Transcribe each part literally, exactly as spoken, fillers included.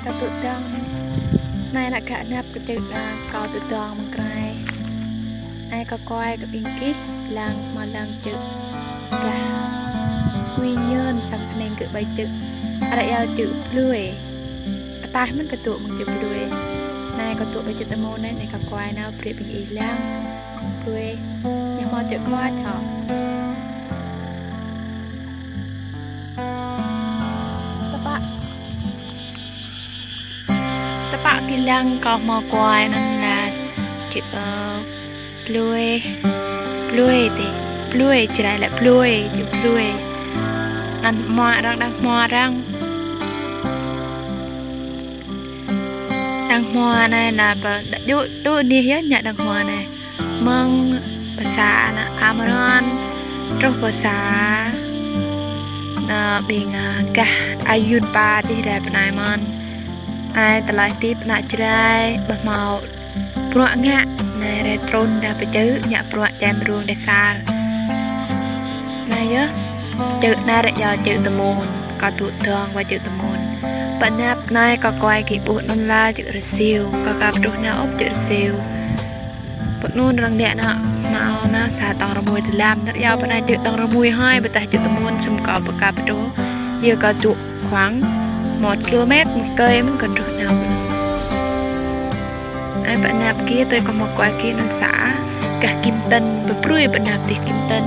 Kâo tŭ dơ̆ng. Anai ană gah anăp kơ čư̆, a, kâo tŭ dơ̆ng mơ̆ng krăi. Anai kâo kuai kơ ƀing gih, lăng hmâo lăng čư̆. Gah kui ñơn sang kơnêng kơ ƀai čư̆. Arăng iâu čư̆ plue. Ataih mơ̆n kâo tŭ mơ̆ng čư̆ plue. Anai kâo tŭ ƀai čư̆ tơmôn anai, anai kâo kuai nao brơi ƀing ih lăng. Plue. Ñu hmâo čư̆ kuai hŏ. Tơpă. Tơpă gih lăng kâo hmâo kuai anŭn lah čư̆, ơ, plue. Plue tê. Plue, Jrai lĕ plue, čư̆ plue. Anŭn hmua arăng, đang hmua arăng. Đang hmua anai ană pơ, đu, đu anih yơh ñă đang hmua anai. Mơ̆ng pơ sa ană Amron, truh pơ sa, ană ƀing, a, gah Ayun Pa dih rai pơ anai mơ̆n. Ai tơlơi tip ană Jrai, ƀu hmâo bruă ngă, anai rai trŭn rai pơ čư̆, ñă bruă čem rông đe sar. Anai yơh, čư̆ anai arăng iâu čư̆ tơmôn, kâo tŭ dơ̆ng wa čư̆ tơmôn. Pơ anăp anai kâo kuai gih ƀuh anŭn lah čư̆ rơsiu, kâo aka pơtruh nao ôh čư̆ rơsiu. Pơ anŭn arăng đĕ ană, hmâo ană sa tŏng rơmui tơlam, năr iâu pơ anai čư̆ tŏng rơmui hơi, ƀôdah čư̆ tơmôn sum kâo pơkăp truh. Yua kâo tŭ khoảng một ki-lô-mét một cây mơ̆n kâo truh nao. Ai pơ anăp gih tui kâo hmâo kuai gih anŭn sa, gah Kim Tân, pơprui pơ anăp dih Kim Tân.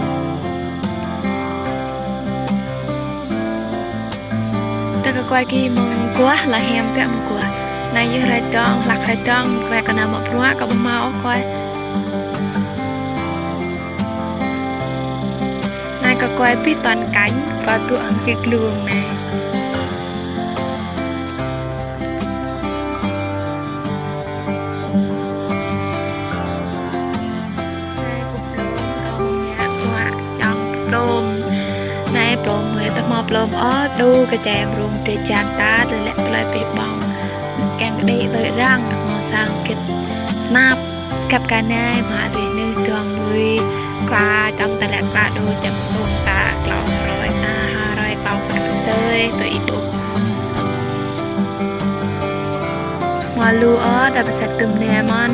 Tơ kâo kuai gih mơ̆ng guah, lah hiam pĕ mơ̆ng guah. Anai yơh rai dơ̆ng, hlak rai dơ̆ng, kuai kơ ană mă bruă kâo ƀu hmâo ôh kuai. Anai kâo kuai pih toàn cảnh, kâo tŭ hăng gih glông anai. Anai kâo plôm, kâo ngă bruă čŏng plôm. Anai plôm, mơi tơ hmâo plôm ôh, đu kơ čem rông drơi jan ta, tơlơi lĕ tơlơi pih ƀơ̆ng. Kiăng kơ đĭ tui arăng, hmâo sang git tơnap, găp kơ anai, mă tui nư dơ̆ng lui, kla čŏng tơlơi kla đu čem rông ta, klâo hrơi, sa hrơi, klâo pă hrơi, tui ih ƀuh. Hmâo lu ôh, đa pơsat tŭm anai mơ̆n.